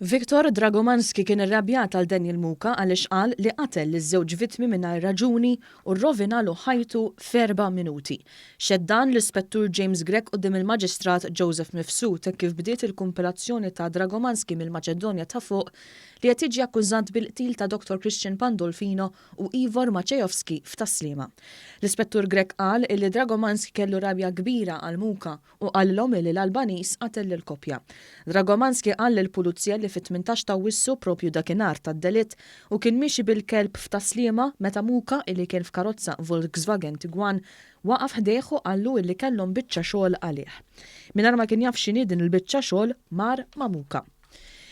Viktor Dragomanski kien irrabjat għal Daniel Muka għaliex qal li qatel liż-żewġ vittmi mingħajr raġuni u rrovinalu ħajtu f'erba' minuti. Xehed dan l-Ispettur James Grech quddiem il-Maġistrat Joseph Mifsud hekk kif bdiet il-kumpilazzjoni ta' Dragomanski mill-Maċedonja ta' Fuq li qed jiġi akkużat bil-qtil ta' Dottor Christian Pandolfino u Ivor Maciejowski f'Tas-Sliema. L-Ispettur Grech qal illi Dragomanski kellu rabja kbira għal Muka u qalilhom illi l-Albaniż qatel lill-koppja. Dragomanski qal lill-Pulizija li fit-18 t'Awwissu, proprju dakinhar tad-delitt, hu kien miexi bil-kelb f'Tas-Sliema meta Muka, illi kien f'karozza Volkswagen Tiguan, waqaf ħdejh u qallu illi kellhom biċċa xogħol għalih. Mingħajr ma kien jaf x'inhi din il-biċċa xogħol, mar ma' Muka.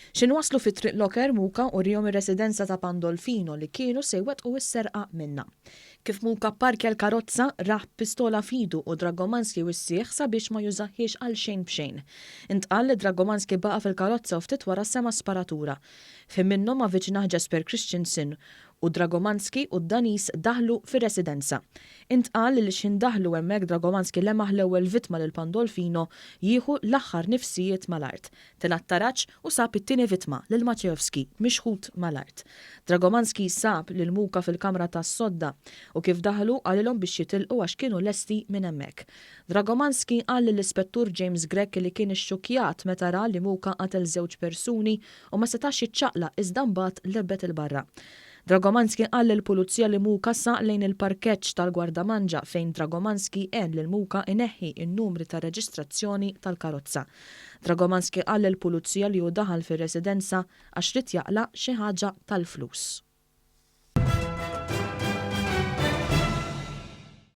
X'in waslu fi Triq Locker, Muka uriehom ir-residenza ta' Pandolfino li kienu se jwettqu s-serqa minnha. Kif Muka pparkja l-karozza, rah b'pistola f'idu u Dragomanski wissieh sabiex ma jużahiex għal xejn b'xejn. Intqal li Dragomanski baqa' fil-karozza u ftit wara sema' sparatura. F'ħin minnhom avviċinah Jesper Christensen u Dragomanski u d-Daniż daħlu fir-residenza. Intqal li x'ħin daħlu hemmhekk Dragomanski lemaħ l-ewwel vittma lil Pandolfino jieħu l-aħħar nifsijiet mal-art. Tela' t-taraġ u sab it-tieni vittma, lil Maciejowski, mixħut mal-art. Dragomanski sab lil Muka fil-kamra tas-sodda u kif daħlu qalilhom biex jitilqu għax kienu lesti minn hemmhekk. Dragomanski qal lill-Ispettur James Grech li kien ixxukkjat meta ra li Muka qatel żewġ persuni u ma setax jiċċaqlaq iżda mbagħad lebbet 'il barra. Dragomanski qal lill-Pulizija li Muka saq lejn il-parkeġġ tal-Gwardamanġa fejn Dragomanski għen lil Muka ineħħi n-numri tar-reġistrazzjoni tal-karozza. Dragomanski qal lill-Pulizija li hu daħal fir-residenza għax ried jaqla' xi ħaġa tal-flus.